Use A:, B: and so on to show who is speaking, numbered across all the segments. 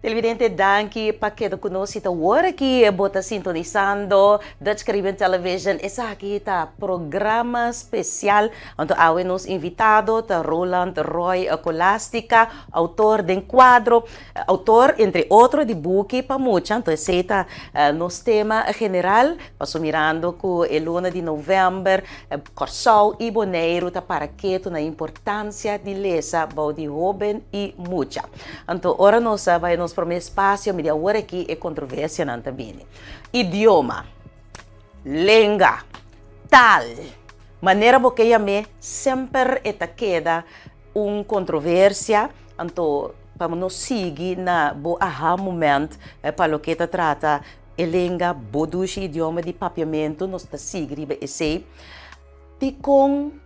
A: Televidente, danki pa keda ku nos. Si ta wor aki bo ta sintonisando Dutch Caribbean Television, esaki ta programa spesial. Anto awe nos invitado ta Roland Roy Colastica, autor den kuadro, autor entre otro di buki pa mucha. Anto esei ta nos tema general, paso mirando ku e luna di novèmber Kòrsou i Boneiru ta para ketu na importansia di lesa bou di hóben i mucha. Anto ora nos a bai nos promé espasio, mi di awor aki e kontroversianan ta bini. Idioma, lenga, tal, manera bo ke yam'é, semper e ta keda un kontroversia. Anto pa nos sigui na bo aha moment pa loke ta trata e lenga, bo dushi idioma di papiamentu, nos ta sigui riba esei. Dikon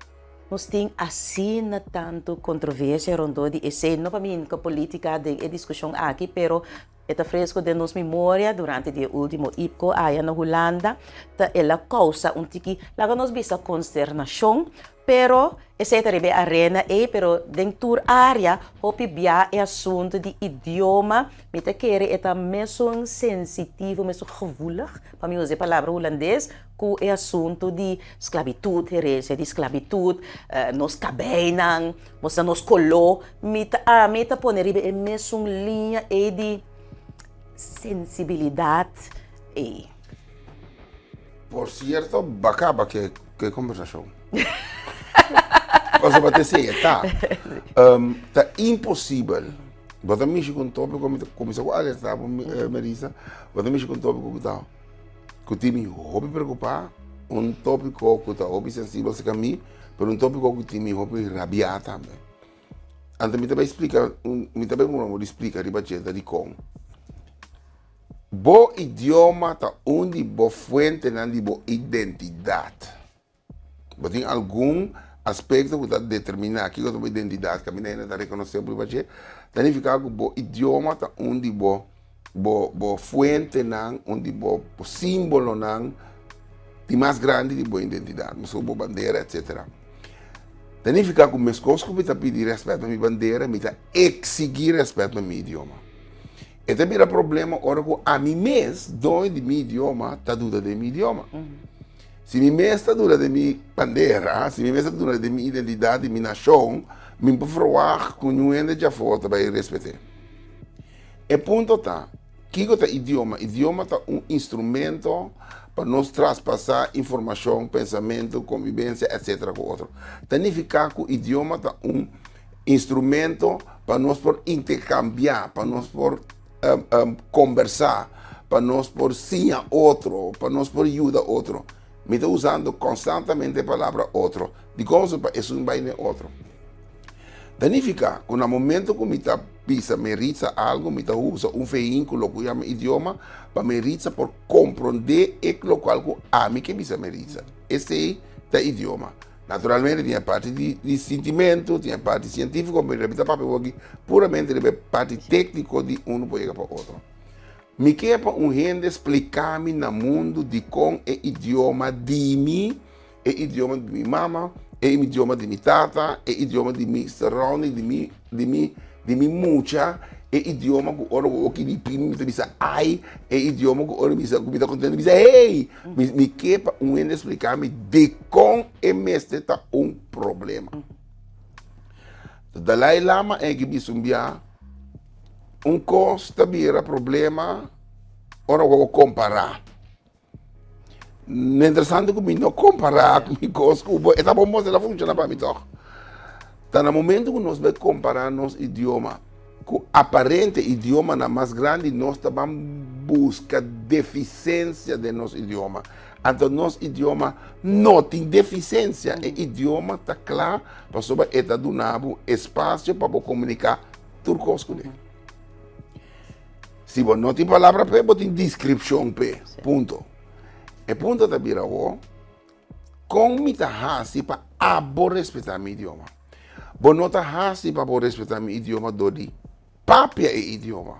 A: Nos tin asina tantu kontroversia rondó di esei, no pa mi ku polítika den e diskushon aki, pero e ta fresku den nos memoria durante di e último IPCO aya na Hulanda, ta el a kousa un tiki, laga nos bisa konsternashon, pero esei ta riba e arena ei, pero den tur área hopi bia e asuntu di idioma, mi ta kere e ta mesun sensitivo, mesun gevoelig, pa mi usa e palabra hulandes, Ku e asuntu di sklabitut, herensia di sklabitut, nos kabeinan, mostra nos koló, mi ta ami ta pone riba e mesun liña ei di sensibilidat ei.
B: Por sierto, bo a kaba ku e kombersashon. Pasobra ta esei e ta. Ta imposibel, bo ta mishi ku un tópiko, mi ta kuminsá ku alertá bo, Melissa, bo ta mishi ku un tópiko ku ta. Ku tin mi hopi preokupá, un tópiko ku ta hopi sensibel serka mi, pero un tópiko ku tin mi hopi rabiá tambe. Anto mi ta bai splika, mi ta bai murmurá di splika riba dje ta dikon. Bo idioma ta un di bo fuentenan di bo identidat. Bo tin algun aspekto ku ta determiná kiko ta bo identidat, kaminda hende ta rekonosé bo riba dje, ta nifiká ku bo idioma ta un di bo bo bo fuentenan, un di bo símbolonan di mas grandi di bo identidat, meskos bo bandera etsetera. Ta nifiká ku meskos ku mi ta pidi rèspèt pa mi bandera, mi ta eksigí rèspèt pa mi idioma. E ta bira problema ora ku ami mes, doño di mi idioma, ta duda den mi idioma. Si mi mes ta duna den mi bandera, si mi mes ta duna den mi identidat di mi nashon, mi por ferwagt ku niun hende djafó ta bai respet'é. E punto ta, kiko ta idioma? Idioma ta un instrumento pa nos traspasá informashon, pensamentu, konbibensia, etsetera ku otro. Ta nifiká ku idioma ta un instrumento pa nos por interkambiá, pa nos por kombersá, pa nos por siña otro, pa nos por yuda otro. Mi ta usando konstantemente e palabra otro. Dikon? So pa esun bai n'e otro. Ta nifiká ku na momento ku mi ta bisa Meritza algu, mi ta usa un vehíkulo ku yama idioma pa Meritza por komprondé e lokual ku ami ke bisa Meritza. Esei ta idioma. Naturalmente tin e parti di di sintimentu, tin e parti sientífiko, pero mi ta papia awor aki puramente riba e parti tékniko di unu por yega pa otro. Mi ke pa un hende splika mi na mundu dikon e idioma di mi, e idioma di mi mama, e idioma di mi tata, e idioma di mi surrounding, di mi di mi di mi mucha, e idioma ku ora ku oki di primi mi ta bisa ai, e idioma ku ora mi bisa ku mi ta kontento mi bisa hey! Mi mi ke pa un hende splika mi dikon e mester ta un problema. Dalai Lama e ki bisa un bia, un kos ta bira problema ora ku bo kompará. Mientras tanto ku mi no kompará ku mi kos ku bo, e ta bon mos, e ta funshoná pa mi tòg. Ta na momento ku nos bai kompará nos idioma ku aparente idiomanan mas grandi, nos ta ban buska defisensia den nos idioma. Anto nos idioma no tin defisensia, e idioma ta kla pasobra e ta duna bo espasio pa bo komuniká tur kos kuné. Si bo no tin palabra p'e, bo tin deskripshon p'e, punto. E punto ta bira awor, kon mi ta hasi pa abo respetá mi idioma? Bo no ta hasi pa bo respetá mi idioma dor di papia e idioma.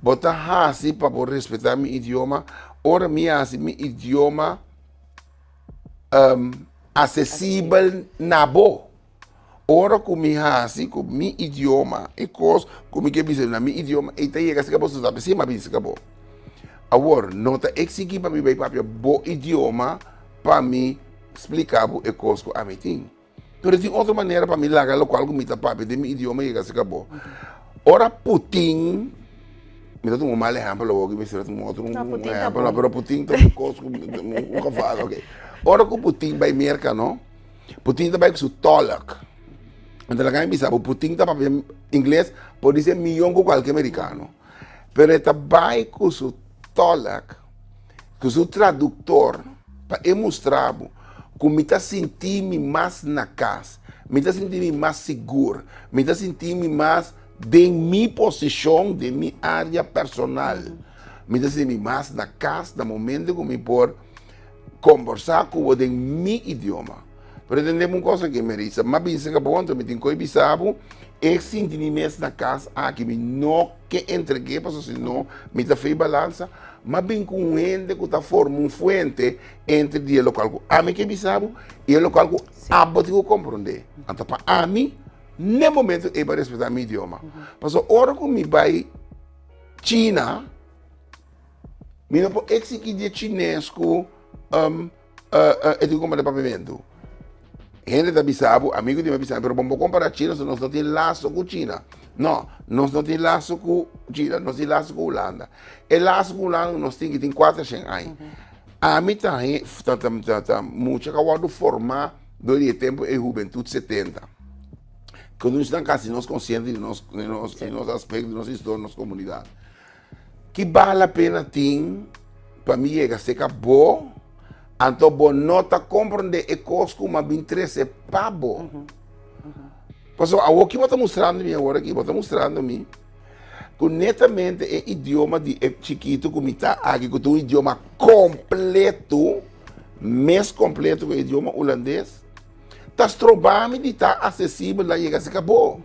B: Bo ta hasi pa bo respetá mi idioma ora mi hasi mi idioma asesibel na bo. Ora ku mi hasi ku mi idioma e kos ku mi ke bisa na mi idioma ei ta yega serka bo, so ta p'esei mi a bisa serka bo. Awor, no ta eksigí pa mi bai papia bo idioma pa mi splika bo e kos ku ami tin. Pero tin otro manera pa mi laga lokual ku mi ta papia den mi idioma yega serka bo. Ora Putin, mi ta tuma un mal ehèmpel awor ku mi mester a tuma otro ehèmpel, no, pero Putin ta un kos ku un geval, oke. Ora ku Putin bai Merka no, Putin ta bai ku su tòlk. Anto laga mi bisa bo, Putin ta papia ingles por di ser miyon ku kualke merikano. Pero e ta bai ku su tolk, ku su traduktor, pa e mustra bo ku mi ta sinti mi mas na kas, mi ta sinti mi mas sigur, mi ta sinti mi mas den mi posishon, den mi área personal. Mi ta sinti mi mas na kas na momento ku mi por kombersá ku bo den mi idioma. Pero tende un cosa aki, Merissa, m'a bisa ka bo anto mi tin koe bisa bo, e sinti mi mes na kas aki, mi no ke entreg'é pasobra si no mi ta fei balansa, m'a bin ku un hende ku ta forma un fuente entre di e lokal ku ami ke bisa bo i e lokal ku abo tin ku komprondé. Anto pa ami, n'e momento ei bo a respetá mi idioma. Pasobra ora ku mi bai China, mi no por eksigí di e chines ku E tin komprende papiamentu. Hende ta bisa bo, amigo di mi a bisa mi, pero bo no por kompara China, so nos no tin laso ku China. No, nos no tin laso ku China, nos tin laso ku Hulanda. E laso ku Hulanda ku nos tin ki tin kuatershen aña. Ami ta ta mucha ku a wòrdu formá dor di e tempu e hubentut setenta. Ku nos ta kasi nos konsiente di nos di nos di nos aspekto, di nos historia, di nos komunidat. Ki bal la pena tin pa mi yega serka bo, anto bo no ta komprondé e kos ku mi a bin trese pa bo? Pasobra awor ki bo ta mustrando mi awor aki? Bo ta mustrando mi ku netamente e idioma di e chikitu ku mi ta aki, ku ta un idioma kompleto, mes kompleto ku e idioma hulandes, ta stroba mi di ta asesibel na yega serka bo.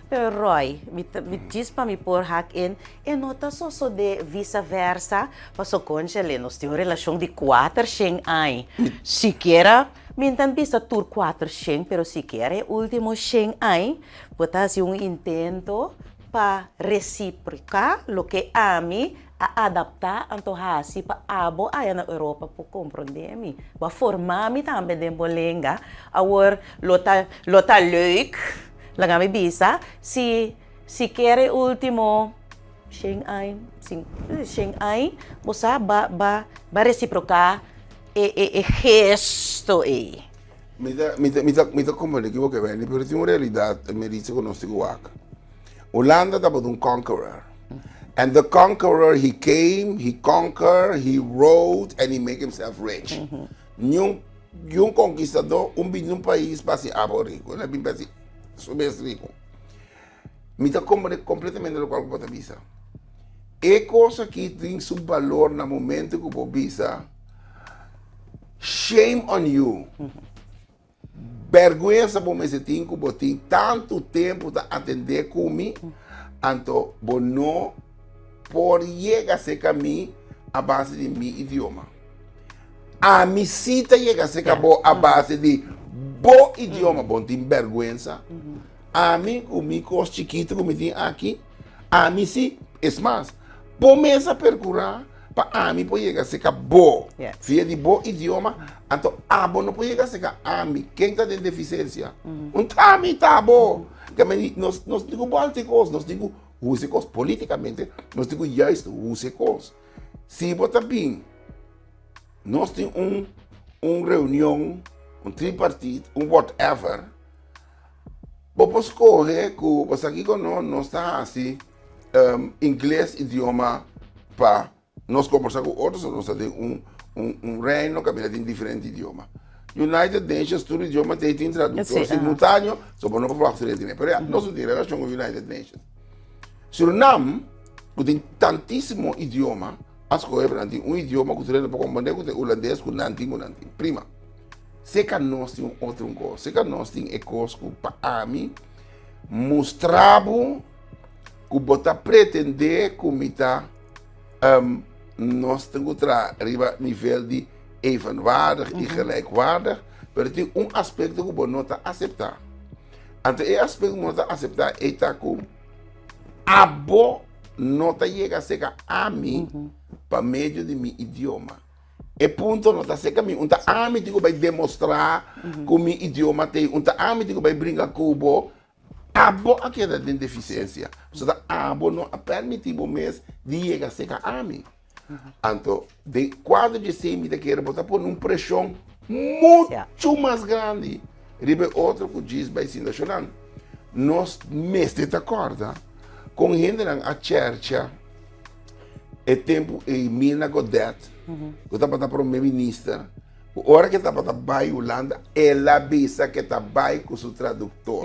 A: Pero Roy, mi ta, mi djis pa mi por hak in, e no ta sosodé visa versa, paso konchale, nos tin un relashon di kuatershen añ. Sikiera, mi no ta bisa tur kuatershen, pero sikiera e último shen añ, bo ta hasi un intento pa resiproká loke ami a adaptá anto hasi pa abo aya na Europa por komprondé mi. Bo a forma mi tambe den bo lenga. Awor lo ta lo ta leuk, laga mi bisa, si sikiera e ultimo shen aña, shen aña bo sa ba ba ba resiproká e e e gesto ei.
B: Mi ta mi ta mi ta mi ta komprendé kibo ke bini, pero tin un realidat Meritza ku nos tin ku wak. Hulanda tabata un conqueror. And the conqueror he came, he conquer, he wrote and he make himself rich. Niun niun conquistador un bini un pais pa hasi abo rico. El a bin pa hasi su mes rico. Mi ta comprende completamente locual cu bo ta bisa. E cos aki tin su balor na momento cu bo bisa shame on you. Bèrgwensa bo mester tin ku bo tin tantu tempu ta atendé ku mi, anto bo no por yega serka mi a base di mi idioma. Ami sí ta yega serka bo a base di bo idioma. Bo no tin bèrgwensa? Ami ku mi kos chikitu ku mi tin aki, ami sí, es mas, bo mes a perkurá Pa ami por yega serka bo via di bo idioma, anto abo no por yega serka ami. Ken ta den defisensia? Un ta ami, ta abo. Nos nos tin ku bòlta e kos, nos tin ku usa e kos politikamente, nos tin ku juist usa e kos. Si bo ta bin, nos tin un un reunion, un tripartit, un whatever, bo por skohe ku bo sa kiko no, nos ta hasi. Ingles idioma pa nos kombersá ku otro, so nos ta den un un un reino kaminda tin diferente idioma. United Nations tur idioma te tin traduktor simultáneo, so bo no por wak tur hende. Pero ya, nos no tin relashon ku United Nations. Surinam, ku tin tantísimo idioma, a skohe pa nan tin un idioma ku tur hende por komprendé ku ta e hulandes ku nan tin ku nan tin. Prima, seka nos tin un otro un kos, seka nos tin e kos ku pa ami mustra bo ku bo ta pretendé ku mi ta nos tin ku traha riba nivel di evenwaardig i gelijkwaardig, pero tin un aspekto ku bo no ta aseptá. Anto e aspekto ku no ta aseptá ei ta ku abo no ta yega serka ami pa medio di mi idioma. E punto no ta serka mi, un ta ami tin ku bai demostrá ku mi idioma t'ei, un ta ami tin ku bai bringa ku bo. Abo a keda den defisiensia, pasobra ta abo no a permití bo mes di yega serka ami. Anto, den kuadro di esei mi ta kere bo ta pone un preshon muchu mas grandi riba e otro ku djis bai sinta shorando. Nos mester ta kòrda kon hendenan a chèrcha e tempu ei Mirna Godet ku tabata prome minister, ku ora ku e tabata bai Hulanda el a bisa ku e ta bai ku su traduktor.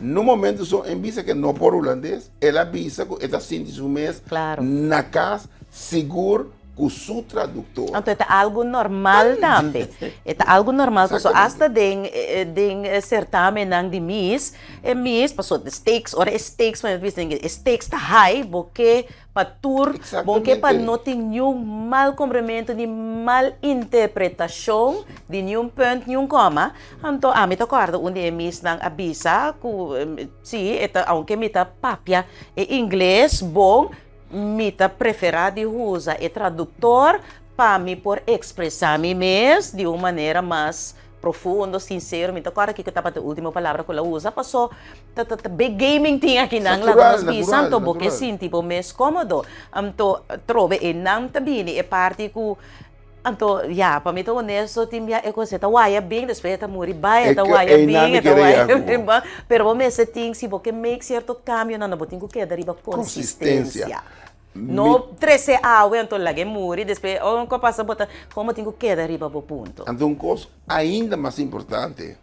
B: No momento so en bisa ke no por hulandes, el a bisa ku e ta sinti su mes na kas sigur ku su traduktor.
A: Anto e ta algu normal tambe. E ta algu normal paso asta den den sertamennan di Miss, e Miss paso de stakes, ora e stakes e stakes ta high bo ke pa tur, bon ke pa no tin niun mal komprementu ni mal interpretashon di niun punt, niun kòma. Anto ami ta kòrda un di e misnan a bisa ku si e ta aunke mi ta papia e ingles bon, mi ta preferá di usa e traduktor pa mi por ekspresá mi mes di un manera mas profundo, sinsero. Mi ta kòrda kiko tabata e último palabra ku el a usa, paso ta ta ta big gaming tin akinan laga nos bisa, anto bo ke sinti bo mes kómodo. Anto trobe einan ta bini e parti ku anto ya pa mi ta honesto tin bia e kos e ta waya bin despues e ta muri bai, e ta waya bin e ta waya bin bai, pero bo mester tin si bo ke make sierto kambionan bo tin ku keda riba konsistensia. No trese awe anto laga e muri despues ora ku a pasa bo ta komo tin ku keda riba bo punto.
B: Anto un kos ainda mas importante.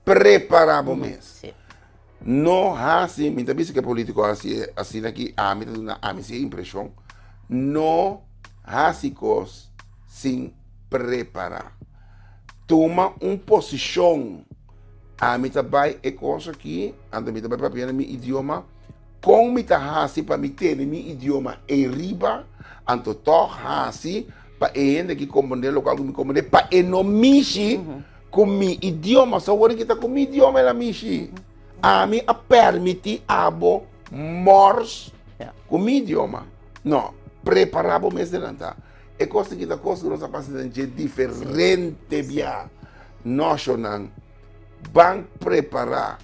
B: Prepará bo mes. No hasi, mi ta bisa ku e polítiko hasi asina aki, ami ta duna ami si e impreshon, no hasi kos sin prepará. Tuma un posishon, ami ta bai e kos aki, anto mi ta bai papia na mi idioma, kon mi ta hasi pa mi tene mi idioma ei riba, anto tòg hasi pa e hende aki komprondé lokual ku mi komprondé, pa e no mishi. Ku mi idioma, sa wòrdu kita ku mi idioma el a mishi. Ami a permití abo mòrs ku mi idioma. No, prepará bo mes delantá. E kos aki ta kos ku nos a pasa den dje diferente bia. Noshonnan, ban prepará.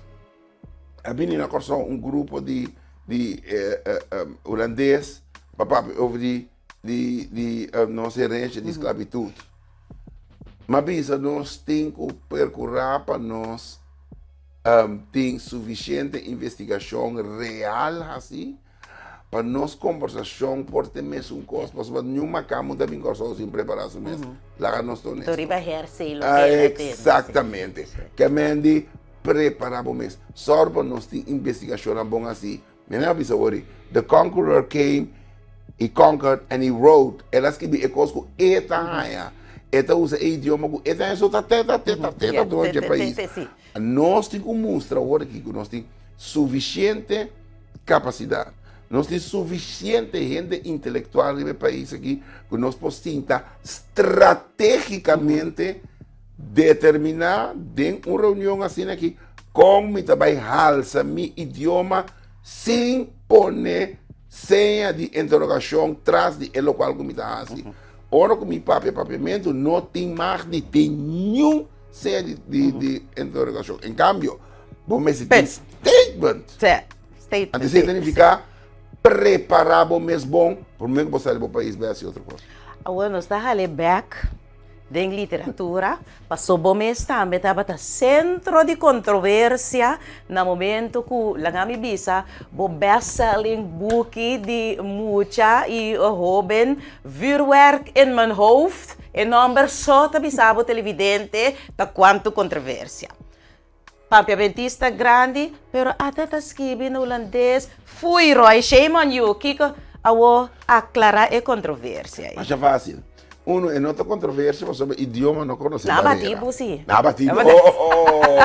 B: A bini na Kòrsou un grupo di di hulandes pa papia over di di di nos herensia di sklabitut. M'a bisa nos tin ku perkurá pa nos tin sufisiente investigashon real hasi pa nos kombersashon por ta e mesun kos, pasobra niun makamu ta bin Kòrsou sin prepará su mes. Laga nos ta honesto.
A: Riba hersei lo keda tene.
B: Eksaktamente. Ke men di prepará bo mes. Sòru pa nos tin investigashonnan bon hasi. Mi a bisa wòrdu, the conqueror came, he conquered and he wrote. El a skibi e kos ku e ta haña. E ta usa e idioma ku e ta haña. So ta teta, teta, teta dor dje pais. Nos tin ku mustra awor aki ku nos tin sufisiente kapasidat, nos tin sufisiente hende intelektual riba e pais aki ku nos por sinta stratégikamente determiná den un reunion asina aki kon mi ta bai halsa mi idioma sin pone seña di interogashon tras di e lokual ku mi ta hasi. Ora ku mi papia papiamentu no tin mag di tin niun Sea di, di, di interrogacion. En cambio, bo mester tin statement.
A: Sí, statement.
B: Antes sí significa prepara bo mes bon, prome ku bo sali bo pais bai hasi otro kos.
A: Awor nos ta hale bek den literatura, paso bo mes tambe tabata sentro di kontroversia na momento ku, laga mi bisa, bo best selling buki di mucha i hoben, Vuurwerk in mijn hoofd, E nòmber so ta bisa bo televidente ta kuantu kontroversia. Papiamentista grandi, pero ata ta skibi na hulandes, Foei Roy, shame on you! Kiko awo aklará e kontroversia ei?
B: Masha fásil. Uno, e no ta kontroversia pasobra idioma no konosé barera.
A: Na batibu si.
B: Na batibu, oh!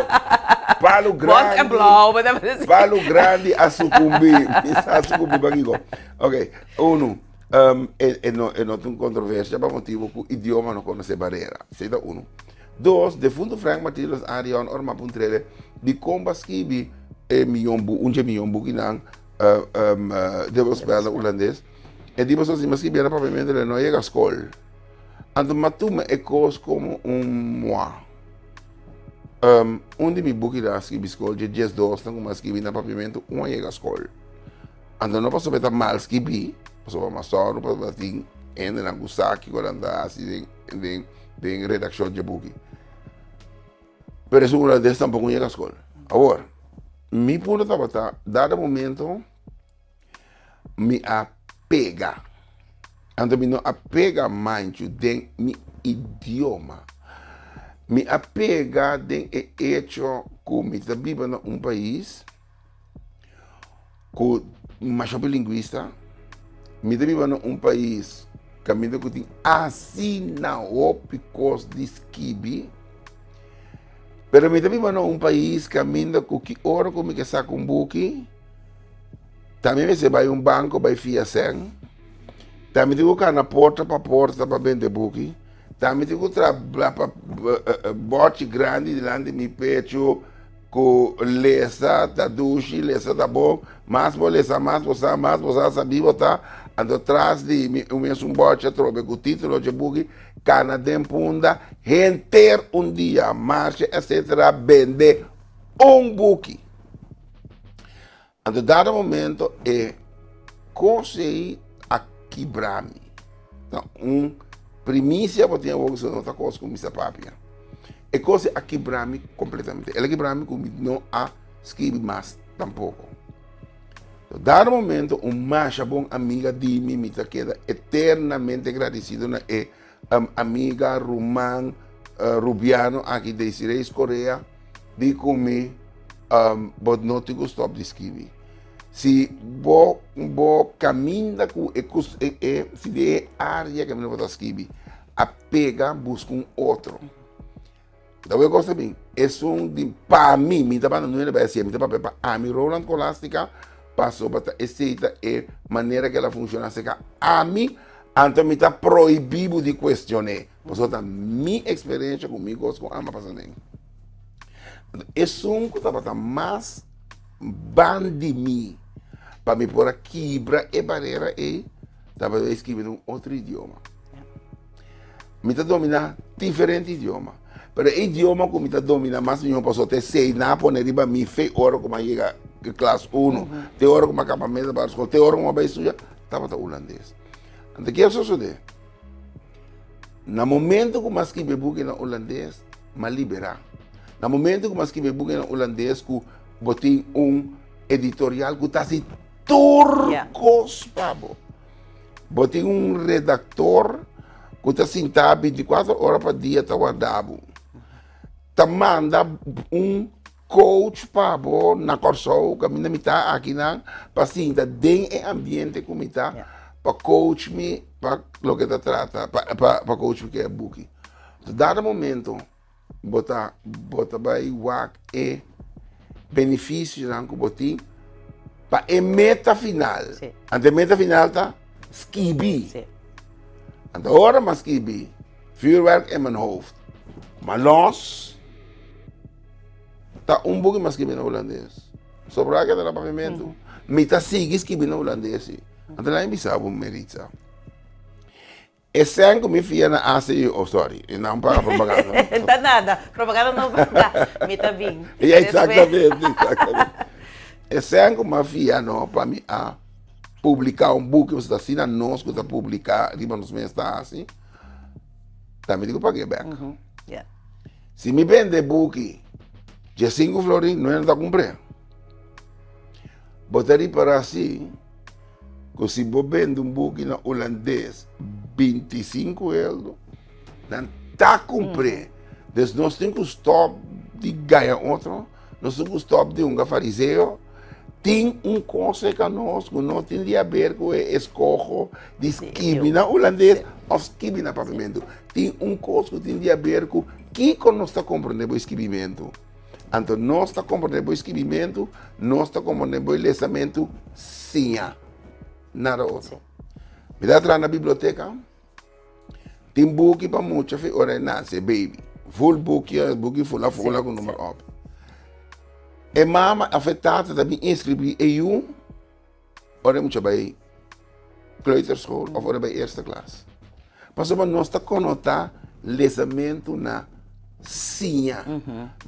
B: Palu grandi.
A: Bont en blou, bo ta bisa.
B: Palu grandi a sukumbí. Mi sa sukumbí pa kiko. Oké, uno. E no e no ta un kontroversia pa motibu ku idioma no konosé barera. Esei ta unu. Dos, defuntu Frank Martinus Arion ora m'a puntr'el, Dikon bo a skibi e miyon bu un dje miyon bukinan dubbelspel na hulandes? E di pasobra si mi a skibi na papiamentu lo no a yega skol. Anto mi a tuma e kos komo un mua. Un di mi bukinan a skibi skol dje diesdosnan ku mi a skibi na papiamentu un a yega skol. Anto no pasobra e ta mal skibí, pasobra mas sòru pasobra tin hendenan ku sa kiko nan ta hasi den den redakshon dje buki. Pero esun hulandes tampoko yega skol. Awor, mi punto tabata, dado momento mi a pega, anto mi no a pega manchu den mi idioma, mi a pega den e echo ku mi ta biba na un pais, Ku masha hopi lingwista, mi ta biba na un pais kaminda ku tin asina hopi kos di skibi, pero mi ta biba na un pais kaminda ku ki ora ku mi ke saka un buki, ta mi mester bai un banko bai fia sèn, ta mi tin ku kana porta pa porta pa bende buki, ta mi tin ku traha bòchi grandi dilanti mi pechu. Ku lesa ta dushi, lesa ta bon, mas bo lesa mas bo sa, mas bo sa sabí bo ta, anto tras di mi un mesun bòchi atrobe ku título dje buki, Kana den Punda, henter un dia, marshe etcetera, bende un buki. Anto dado momento e kos ei a kibra mi. Ta un primisia bo tin awor ku no ta kos ku mi sa papia. E kos ei a kibra mi kompletamente. El a kibra mi ku mi no a skibi mas tampoko. Dado momento un masha bon amiga di mi, mi ta keda eternamente gradisido na e amiga, ruman Rubiano aki Desiree Correa di ku mi bo no tin ku stop di skibi. Si bo bo kaminda ku e e e si di e area kaminda bo ta skibi a pega buska un otro. Ta wak kos ta bin esun di pa mi mi ta banda nuebe bai hasié mi ta papia pa ami Roland Colastica pasobra ta esei ta e manera ku el a funshoná serka ami anto mi ta prohibí bo di kuestion'é pasobra ta mi eksperensha ku mi kos ku ami a pasa den. Esun ku tabata mas ban di mi pa mi por a kibra e barera ei tabata skibi den un otro idioma. Mi ta dominá diferente idioma, pero e idioma ku mi ta dominá mas mihó pasobra ta esei nan a pone riba mi fe ora ku mi a yega klas uno, te ora ku mi a kaba middelbare skol, te ora ku mi a bai studia, tabata hulandes. Anto ke a sosodé? Na momento ku mi a skibi e buki na hulandes, mi a liberá. Na momento ku mi a skibi e buki na hulandes ku bo tin un editorial ku ta hasi tur kos pa bo. Bo tin un redaktor ku ta sintá bintikuater ora pa dia ta warda bo. Ta manda un coach pa bo na Kòrsou kaminda mi ta akinan pa sinta den e ambiente ku mi ta pa coach mi pa loke ta trata pa coach mi ku e buki. Dado momento Bo ta bo ta bai wak e benefisionan ku bo tin pa e meta final.
A: Sí.
B: Anto e meta final ta skibi.
A: Sí.
B: Anto ora m'a skibi, vuurwerk in mijn hoofd. Ma los ta un buki m'a skibi na hulandes. Sobrá keda na papiamentu. Mi ta sigui skibi na hulandes si. Anto laga mi bisa bo Meritza. E sèn ku mi fia na ACU, oh sorry, e nan paga propaganda.
A: Ta nada, propaganda no paga, mi ta bin.
B: Ya, exactamente, exactamente. E sèn ku mi a fia no pa mi a publiká un buki, pasobra ta asina nos ku ta publiká riba nos mes ta hasi, ta mi tin ku pag'é bèk. Si mi bende e buki diesinku florin, no hende ta kumpr'é. Bo ta ripará si. Ku si bo bende un buki na hulandes 25 euro, nan ta kumpr'é. Dus nos tin ku stòp di gaña otro, nos tin ku stòp di hunga fariseo. Tin un kos serka nos ku no tin di haber ku e eskoho di skibi na hulandes òf skibi na papiamentu. Tin un kos ku tin di haber ku kiko nos ta komprondé bo e skibimentu. Anto nos ta komprondé bo skibimentu, nos ta komprondé bo lesamentu siña. Nada otro. Mi ta traha na biblioteka, tin buki pa mucha fi ora e nase, baby. Full buki, buki fula fula ku number op. E mama òf e tata ta bin inskribí e yu ora e mucha bai kleuterschool òf ora e bai eerste klas. Pasobra nos ta konotá lesamentu na siña.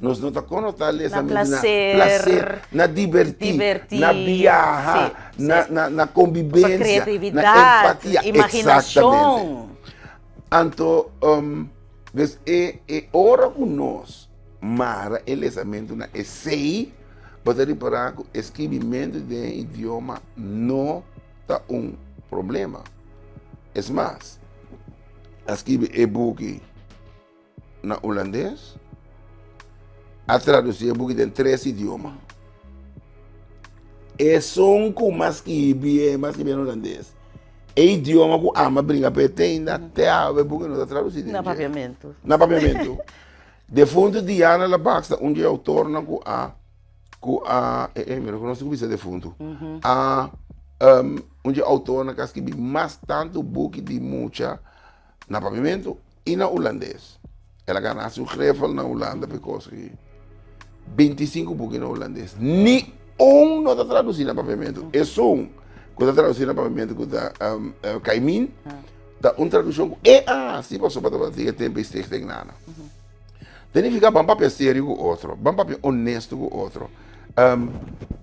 B: Nos no ta konotá lesamentu na plaser, na dibertí, na biaha, na kombibensia, na empatia. Eksaktamente. Anto, dus e ora ku nos mara e lesamentu na esei, bo ta ripará ku e skibimentu den e idioma no ta un problema. Es mas, a skibi e buki na hulandes, a tradusí e buki den tres idioma. Esun ku m'a skibi e, m'a skibi na hulandes. E idioma ku ami a bringa pa e te ainda, te awe e buki no ta tradusí den
A: Na papiamentu.
B: Na papiamentu. Defuntu Diana Labaks ta un di e outornan ku a ku a e e mi no konosé ku bisa defuntu. A un di e outornan ku a skibi mas tantu buki di mucha na papiamentu i na hulandes. El a gana su greffel na Hulanda pa e kos aki. 25 buki na hulandes. Ni un no ta tradusí na papiamentu. Esun ku ta tradusí na papiamentu ku ta Caimin ta un tradukshon ku e a hasi pasobra tabatin e tempu ei Stichting Nana. Ta nifiká ban papia serio ku otro, ban papia honesto ku otro.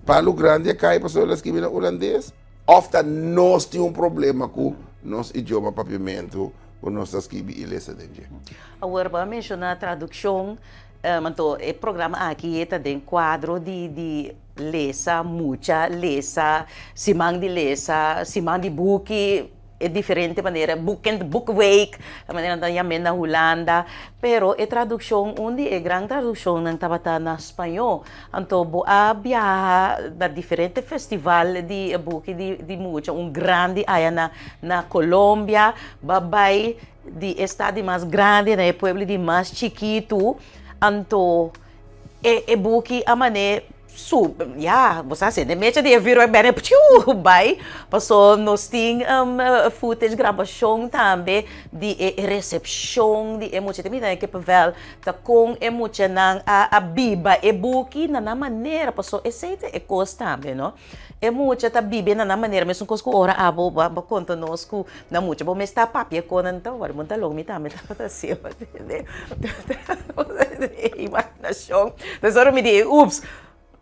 B: Palu grandi a kai pasobra el a skibi na hulandes òf ta nos tin un problema ku nos idioma papiamentu ku nos ta skibi i lesa den dje.
A: Awor bo a menshoná tradukshon, anto e programa aki ta den kuadro di di lesa mucha, lesa, siman di lesa, siman di buki, e diferente manera, boekend, boekweek, e manera nan ta yam'é na Hulanda, pero e tradukshon, un di e gran tradukshonnan tabata na spañó, anto bo a biaha na diferente festival di e buki di di mucha, un grandi aya na na Colombia, bo a bai di e stad di mas grandi na e pueblo di mas chikitu, anto e e buki a man'é Su, ya, bo sa sende mecha di e vuurwerk bene pchiu bai, paso nos tin footage, grabashon tambe di e recepcion di e mucha. Ta mira e kippenvel ta kon e muchanan a biba e buki na nan manera, paso esei ta e kos tambe, no? E mucha ta biba na nan manera, mesun kos ku ora abo bo konta nos ku nan mucha bo mes ta papia kon nan ta wòrdu, bo ta lok mi tambe tabata así, bo tende? Imaginashon. Pues ora mi di, ups,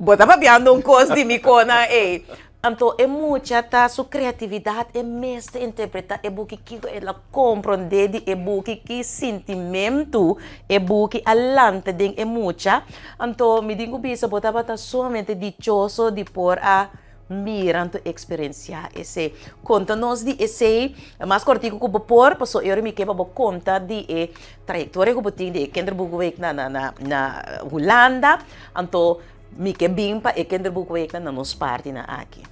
A: bo ta papiando un kos di mi kona ei. Anto e mucha ta su kreatividat, e mes ta interpretá e buki kiko el a komprondé di e buki, ki sintimentu e buki a lanta den e mucha. Anto mi tin ku bisa bo tabata sumamente dichoso di por a mira anto eksperensiá esei. Konta nos di esei mas kòrtiku ku bo por, pasobra e ora mi ke pa bo konta di e trayektoria ku bo tin di e kinderboekenweek na na na na Hulanda, anto mi ke bin pa e kinderboekenweek na nos partinan aki.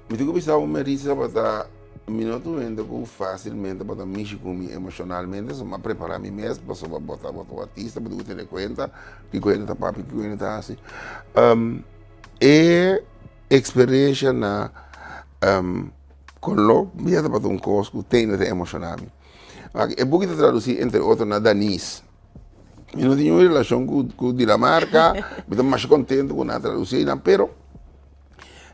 B: Mi tin ku bisa bo Merisa tabata mi no ta un hende ku fásilmente bo ta mishi ku mi emoshonalmente, so mi a prepará mi mes pasobra bo ta bo ta un artista bo tin ku tene kuenta kiko hende ta papia kiko hende ta hasi. E eksperensha na Colombia tabata un kos ku tene ta emoshoná mi. E buki ta tradusí entre otro na danis. Mi no tin un relashon ku Dinamarka, mi ta masha kontentu ku nan a tradusí einan, pero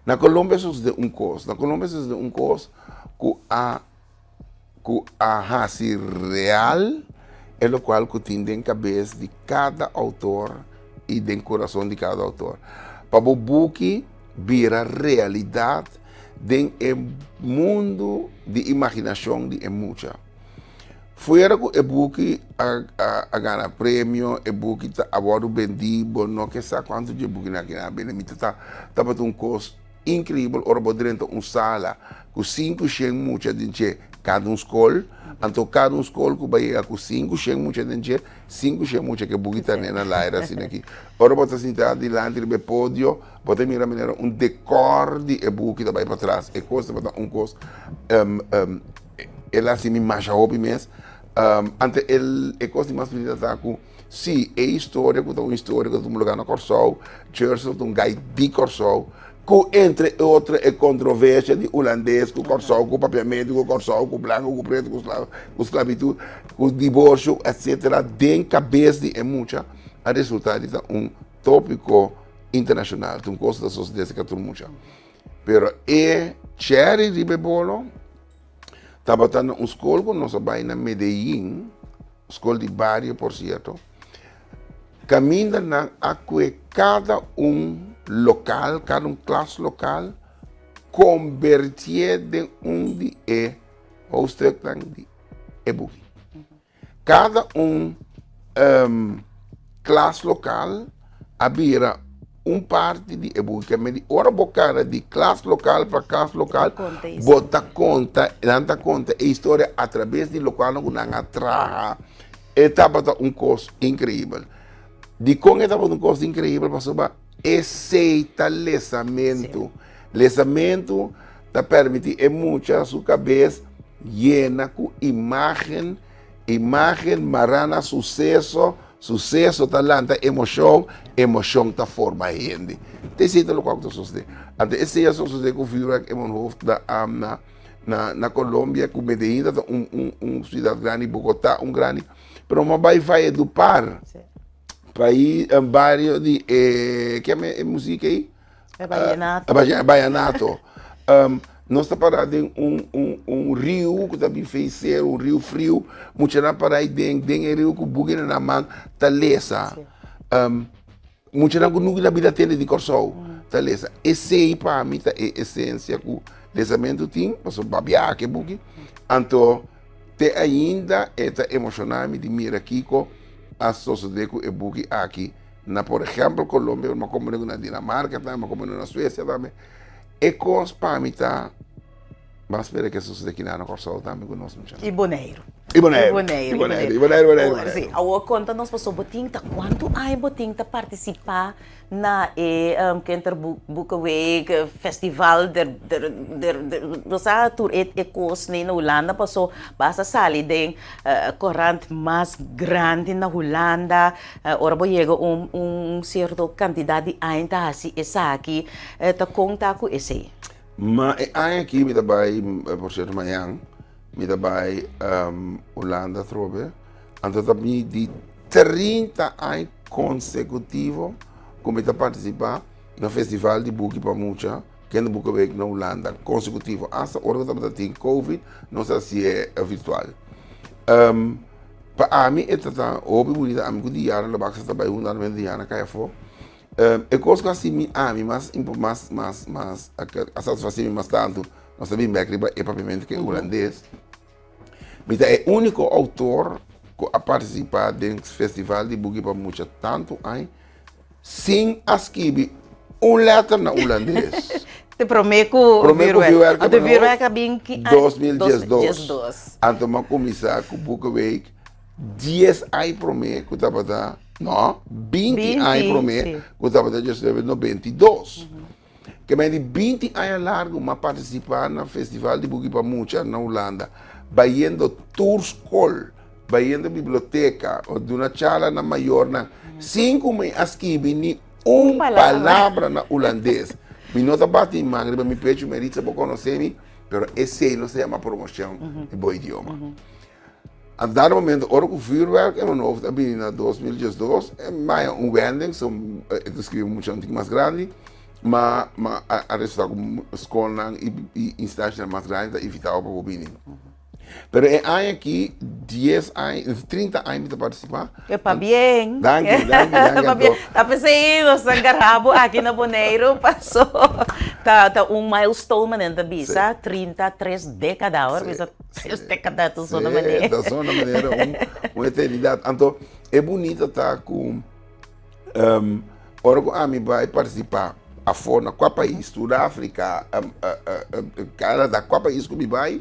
B: na Colombia a sosodé un kos, na Colombia a sosodé un kos ku a ku a hasi real e lokual ku tin den kabes di kada outor i den kurason di kada outor. Pa bo buki bira realidat den e mundu di imaginashon di e mucha. Fuera ku e buki a a gana premio, e buki ta a wòrdu bendí, bo no ke sa kuantu dje bukinan aki nan a bende. Mi ta ta tabata un kos inkribel ora bo drenta un sala ku 500 mucha den dje kada un skol, anto kada un skol ku bai yega ku 500 mucha den dje, 500 mucha ku e buki ta nena laira asina aki. Ora bo ta sinta dilanti riba e podio, bo ta mira manera un dekòr di e buki ta bai patras. E kos tabata un kos El a hasi mi masha hopi mes. Ante el e kos di mas bunita ta ku si e historia ku ta un historia ku ta tuma lugá na Kòrsou, Churchill ta un gai di Kòrsou, ku entre otro e kontroversia di hulandes ku Kòrsou, ku papiamentu ku Kòrsou, ku blanku ku pretu, ku ku sklabitut, ku diborsio etsetera den kabes di e mucha a resultá di ta un tópiko. internashonal, ta un kos ku ta sosodé serka tur mucha. Pero e cherry riba e bolo tabata na un skol ku nos a bai na Medellin, skol di bario por sierto, kaminda nan a kue kada un lokal, kada un klas lokal, kombertié den un di e hoofdstuknan di e buki. Kada un klas lokal a bira un parti di e buki. Ke medi ora bo kana di klas lokal pa klas lokal, bo ta konta, nan ta konta e historia atrabes di lokualnan ku nan a traha. E tabata un kos inkreibel. Dikon e tabata un kos inkreibel? Pasobra esei ta lesamentu. Lesamentu ta permití e mucha su kabes yena ku imágen, imágen mará na suseso, suseso ta lanta emoshon, emoshon ta forma hende. Ta esei ta lokual ku ta sosodé. Anto esei a sosodé ku Vuurwerk in Mijn Hoofd na na na Colombia, ku Medellín ta un un un siudat grandi, Bogotá un grandi, pero mi a bai Valledupar, pais bario di e ke e musik ei?
A: E vallenato.
B: E vallenato. Nos ta para den un, un, un riu ku ta bin fei seru, un riu friu. Muchanan para ei den, den e riu ku buki na nan man ta lesa. Muchanan ku nunka na bida tende di Kòrsou ta lesa. Esei pa mi ta e esensia ku lesamentu tin, pasobra babia ku e buki. Anto te ainda e ta emoshoná mi di mira kiko a sosodé ku e buki aki. Na por ehempel Colombia, pero mi a komprende ku na Dinamarca tambe, mi a komprende na Suecia tambe. E kos pa mi ta, ban spera ke sosode kina na Kòrsou tambe ku nos muchanan.
A: I Boneiru.
B: I Boneiru. I Boneiru. I Boneiru, i Boneiru, Boneiru, Boneiru.
A: Si, awor konta nos paso bo tin ta kuantu aña bo tin ta partisipá na e Kinderboekenweek, festival der der der bo sa tur e kos nei na Hulanda paso basta sali den korant mas grandi na Hulanda. Ora bo yega un un sierto kantidat di aña ta hasi esaki, ta kon ta ku esei?
B: Ma e aña aki mi ta bai, por sierto mañan mi ta bai Hulanda atrobe, anto ta mi di 30 aña konsekutivo ku mi ta partisipá na festival di buki pa mucha, Kinderboekenweek na Hulanda, konsekutivo, asta ora ku tabata tin covid nos a hasié virtual. Pa ami e ta ta hopi bunita, ami ku Diana lo baksa ta bai huntu anto Diana kai afó. E kos ku a hasi mi ami mas mas mas mas a satisfasé mi mas tantu, nos ta bin bèk riba e papiamentu ku e hulandes, mi ta e úniko outor ku a partisipá den festival di buki pa mucha tantu aña sin a skibi un lèter na hulandes.
A: Te promé ku
B: Promé ku
A: Vuurwerk.
B: Vuurwerk
A: Anto Vuurwerk a bin ki aña?
B: 2012. Anto mi a kuminsá ku Boekenweek dies aña promé ku tabata, no, binti aña promé ku tabata 1992. Ke men di binti aña largu mi a partisipá na Festival di Buki pa Mucha na Hulanda, bayendo tur skol, bayendo biblioteka, duna charla na mayornan, sin ku mi a skibi ni un palabra na hulandes. Mi no ta bati mi man riba mi pechu, Meritza bo konosé mi, pero esei no se yama promoshon di bo idioma. A dado momento, ora ku Vuurwerk in mijn hoofd a bini na 2012, e maya un wending, so e ta skribi mucha un tiki mas grandi, ma ma a resulta ku skolnan i instanshanan mas grandi ta invitabo pa bo bini. Pero e aña aki, dies aña, 30 aña mi ta partisipá.
A: E pabien.
B: Danki, danki, danki
A: Pabien. Ta p'esei nos ta garabo aki na Boneiru paso ta ta un milestone manera ta bisa, 33 dékada awor bisa. Tres dékada ta zona manera.
B: Sí, ta zona manera un, un eternidad. Anto, e bunita ta ku um, ora ku ami bai participá afó na kua pais, Sudáfrika, um, uh, uh, uh, Canada, kua pais ku mi bai,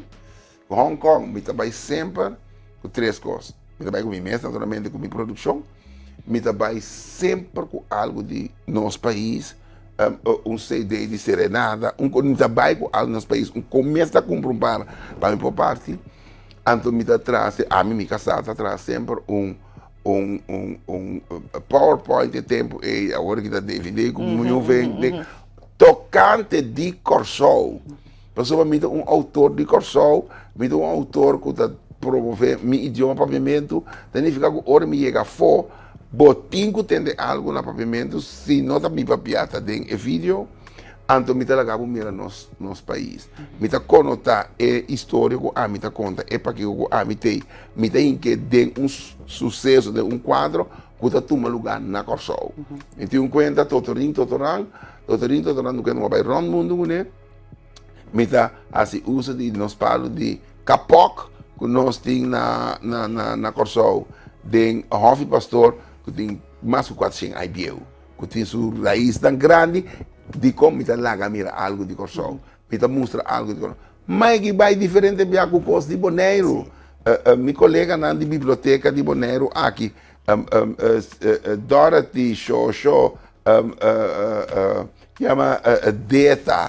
B: Hong Kong, mi ta bai semper ku tres kos. Mi ta bai ku mi mes, naturalmente, ku mi produkshon. Mi ta bai semper ku algu di nos pais, un CD di serenata, un mi ta bai ku algu di nos pais, un komes ta kumpra un par pa mi por parti, anto mi ta traha, ami mi kasá ta traha semper un un un un powerpoint e tempu ei, awor ki ta dvd ku muño vende, tokante di Kòrsou. Pasobra mi ta un outor di Kòrsou, mi ta un outor ku ta promové mi idioma papiamentu, ta nifiká ku ora mi yega afó, Bo tin ku tende algu na papiamentu, si no ta mi papia ta den e video, anto mi ta laga bo mira nos nos pais. Mi ta konotá e historia ku ami ta konta, e pakiko ku ami tei. Mi ta hink'é den un suseso, den un kuadro ku ta tuma lugá na Kòrsou. Mi tin un kuenta Totorin Totoran, Totorin Totoran un kuenta ku a bai rònt mundu kuné. Mi ta hasi uso di nos palu di kapòk ku nos tin na na na na Kòrsou den Hòfi Pastor ku tin mas ku kuatroshen ai bieu ku tin su raisnan grandi. Dikon mi ta laga mira algu di Kòrsou? Mi ta mustra algu di Kòrsou. Mai bai diferente bia ku kos di Boneiru. Mi koleganan di biblioteka di Boneiru aki, Dorothy, Shosho, yama Deta,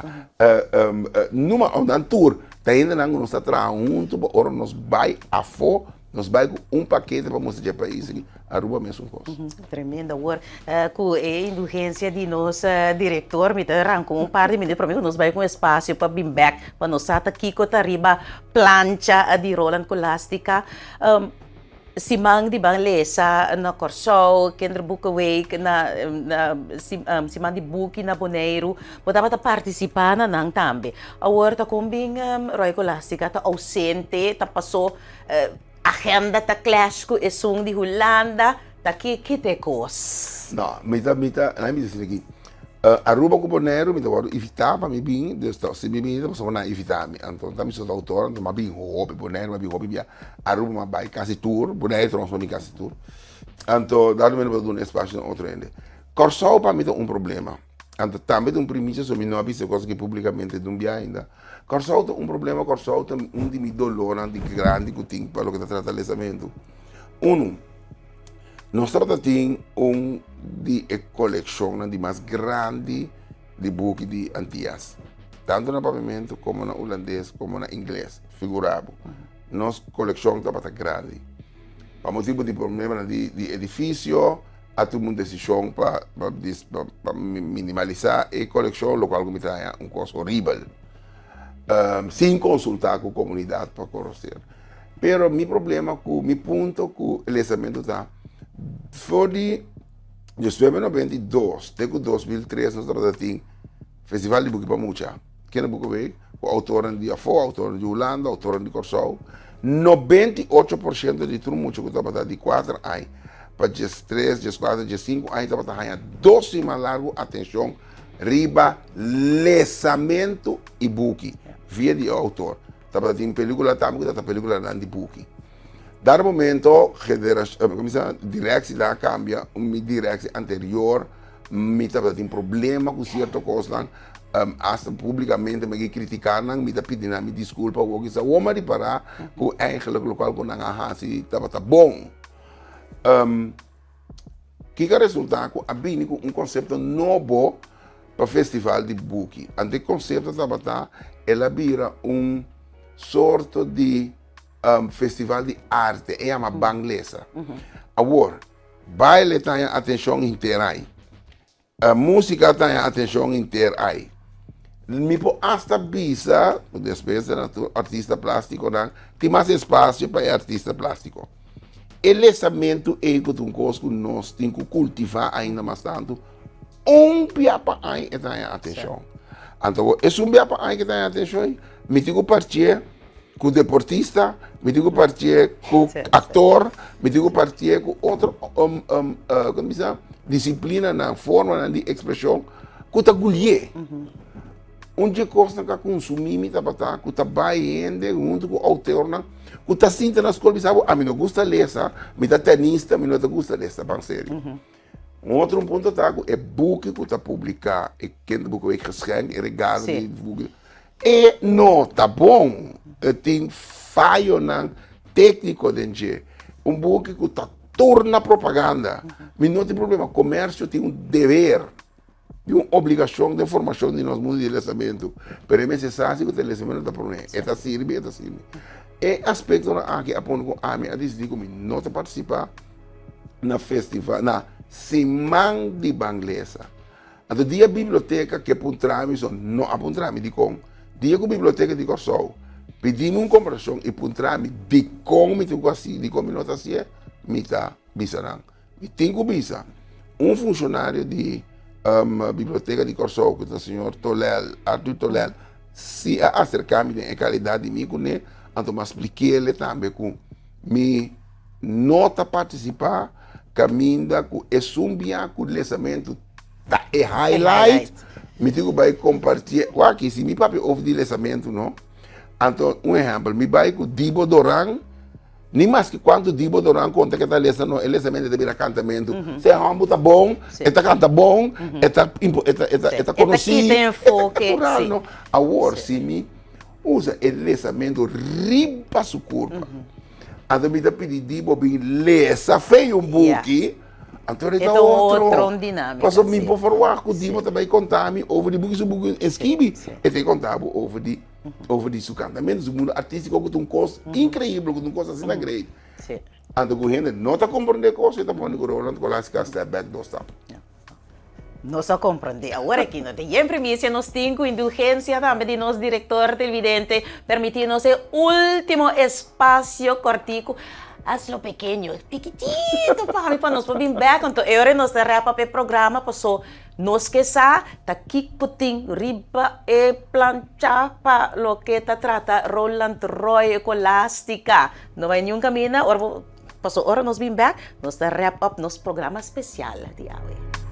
B: numa nan tur ta hendenan ku nos ta traha huntu pa ora nos bai afó nos bai ku un pakete pa mustra dje pais aki. Aruba mesun kos.
A: Tremendo. Awor ku e indulgensia di nos direktor mi ta ranka un par di minuut prome ku nos bai ku un espasio pa bin bek pa nos sa ta kiko ta riba plancha di Roland Colastica. Siman di ban lesa na Kòrsou, Kinderboekenweek na siman di buki na Boneiru, bo tabata partisipá na nan tambe. Awor ta kon bin Roy Colastica ta ousente, ta pasó agenda ta clash ku esun di Hulanda, ta ki ki ta e kos?
B: No, mi ta mi ta, mi ta sinti aki, Aruba ku Boneiru mi ta wòrdu invitá pa mi bin, dus si mi bini ta pasobra nan a invitá mi, anto ta mi soort outor, anto mi a bin hopi Boneiru, mi a bin hopi bia. Aruba m'a bai kasi tur, Bonaire trouwens m'a bin kasi tur. Anto dado mi no por duna espasio na otro hende. Kòrsou pa mi ta un problema. Anto tambe ta un primisia so mi no a bisa e kos aki publikamente dun bia ainda. Kòrsou ta un problema, Kòrsou ta un di mi dolornan di grandi ku tin pa loke ta trata lesamentu. Unu, nos tabata tin un di e kolekshonnan di mas grandi di buki di Antias. Tantu na papiamentu komo na hulandes komo na ingles. Figura bo. Nos kolekshon tabata grandi. Pa motibu di problemanan di di edifisio a tuma un desishon pa pa pa minimalisá e kolekshon lokual ku mi ta haña un kos horibel. Sin konsultá ku komunidat pa konoser. Pero mi problema ku mi punto ku lesamentu ta for di 1992 te ku 2003 nos tabata tin Festival di Buki pa Mucha. Kende Boekenweek, ku outornan di afó, outornan di Hulanda, outornan di Kòrsou. 98% di tur mucha ku tabata di kuater aña pa diestres, dieskuater, diesinku aña tabata haña dos siman largu atenshon riba lesamentu i buki via di e outor. Tabata tin pelíkula tambe ku tabata pelíkulanan di buki. Dado momento direksinan a kambia, mi direksi anterior mi tabata tin problema ku sierto kosnan, asta publikamente mi a kritiká nan, mi ta pidi nan mi diskulpa awor kisa awor mi a ripará ku eigentlik lokual ku nan a hasi tabata bon. Kiko a resultá ku a bini ku un konsepto nobo pa festival di buki. Anto e konsepto tabata el a bira un sorto di festival di arte, e yama Ban Lesa. Awor, baile ta haña atenshon henter ai. Músika ta haña atenshon henter ai. Mi por asta bisa, ku despues di nan tur artista plástikonan, tin mas espasio pa e artista plástiko. E lesamentu ei ku ta un kos ku nos tin ku kultivá ainda mas tantu, un bia pa aña e ta haña atenshon. Anto esun bia pa aña ku e ta haña atenshon ei, mi tin ku partié ku deportista, mi tin ku partié ku aktor, mi tin ku partié ku otro komo bisa disiplinanan, formanan di ekspreshon ku ta gulié. Un dje kosnan ku a konsumí mi tabata ku ta bai hende huntu ku outornan ku ta sinta na skol bisa bo ami no gusta lesa, mi ta tenista, mi no ta gusta lesa, ban serio. Un otro punto ta ku e buki ku ta publiká, e kinderboekenweekgeschenk, e regalo di buki, e no ta bon. E tin fayonan tékniko den dje. Un buki ku ta tur na propaganda. Mi no tin problema, komersio tin un deber, tin un obligashon den formashon di nos mundu di lesamentu. Pero e mester sa si ku ta lesamentu ta promé. E ta sirbi, e ta sirbi. E aspektonan aki a pone ku ami a disidí ku mi no ta partisipá. Na festival, na siman di Banglesa. Anto dia biblioteka ke puntra mi so no a puntra mi dikon. Dia ku biblioteka di Kòrsou pidi mi un komparashon i puntra mi dikon mi tin ku hasi, dikon mi no ta hasié, mi ta bisa nan. Mi tin ku bisa, un funshonario di Biblioteka di Kòrsou ku ta señor Tolel, Arthur Tolel, si a aserká mi den e kalidat di mi kuné, anto mi a splik'é tambe ku mi no ta partisipá kaminda ku esun bia ku lesamentu ta e highlight, mi tin ku bai kompartié. Wak, si mi papia over di lesamentu no, anto un ehèmpel, mi bai ku Dibo Doran. Ni maske kuantu di bo donan konta ke ta lesa no, e lesamentu ta bira kantamentu. Se e hòmber ta bon, e ta kanta bon, e ta e ta e ta e ta konosí,
A: E ta kita enfoke,
B: e ta natural no. Awor si mi usa e lesamentu riba su kurpa, anto mi ta pidi di bo bin lesa fei un buki, anto e ta otro. Pasobra mi por ferwagt ku di bo ta bai konta mi over di buki su buki e skibi, e ta konta bo over di. Over di su cantamentu, su mundo artístico cu ta un cos increíble, cu ta un cos asina great.
A: Sí.
B: Anto cu hende no ta comprende cos, e ta pone cu Roland Colastica step back dos stap.
A: Nos a comprende. Awor aki no ta yen primicia, nos tin cu indulgencia tambe di nos director televidente permiti nos e ultimo espacio cortico. Hazlo pequeño, pikitito pa mi pa nos por bin bek. Anto e ora nos ta wrap up e programa paso Nos ke sa ta kiko tin riba e plancha pa loke ta trata Roland Roy Ecolastica. No bai niun kaminda, ora bo paso ora nos bin bek, nos ta wrap up nos programa spesial di awe.